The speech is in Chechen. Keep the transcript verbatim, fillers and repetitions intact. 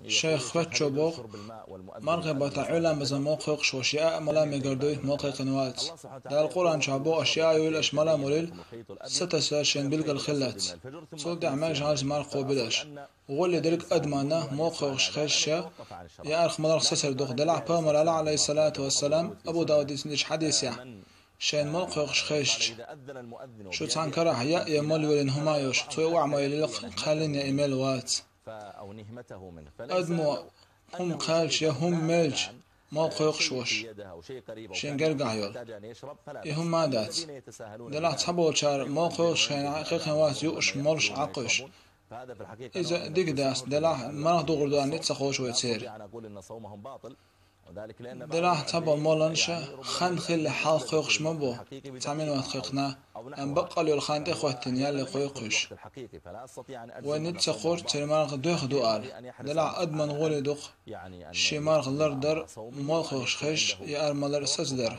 Шайх Хваччо боху, мархе баттахь Ӏуьллан база молла кхойкхуш волуш яа а, мала а мегар дуй, молла кхайкхина вац. Дала Къуръан чохь боху, аша яа йойла, аша мала а молийла, сатасса шайн билггал хиллалц. Цул тӀаьхьа маьрша хьалча марха кхобуьйлу аша. ГӀоле дерг адамна молла кхойкхуш хезча, яарх маларх сацар ду-кх, делахь Пайхамара, Ӏалайхиссалату вассалам, Абу Дауд дийцинчу хьадисехь, шайна молла кхойкхуш хезча, шу цхьана карахь яа я молла йолийна хӀума а йолуш, цо и охьа ма йиллина, кхаьллина я и мел вац. Адамо хӀума кхаьлча я хӀума мелча, молла кхойкхуш волуш, шен гергахь йолу. И хӀума а дац. Делахь цхьаболчара молла кхойкхуш хенахь кхайкхина вац юуш, молуш Ӏаккхуш. Иза дика дац, делахь марха духур ду аьлла ницкъ ца кхочу вай церан. Делахь цхьаболу молланаша хан хиллехь хьалха кхойкхуш ма бу, цхьа минот кхайкхина, амма баккъалла йолу хан тӀехӀоьттина ялле кхойкхуш. Вай ницкъ ца кхочу церан марха доьхна ду ала. Делахь адаман гӀоле ду-кх шен марха лардар, молла кхойкхуш хезча, яар-малар сацадар.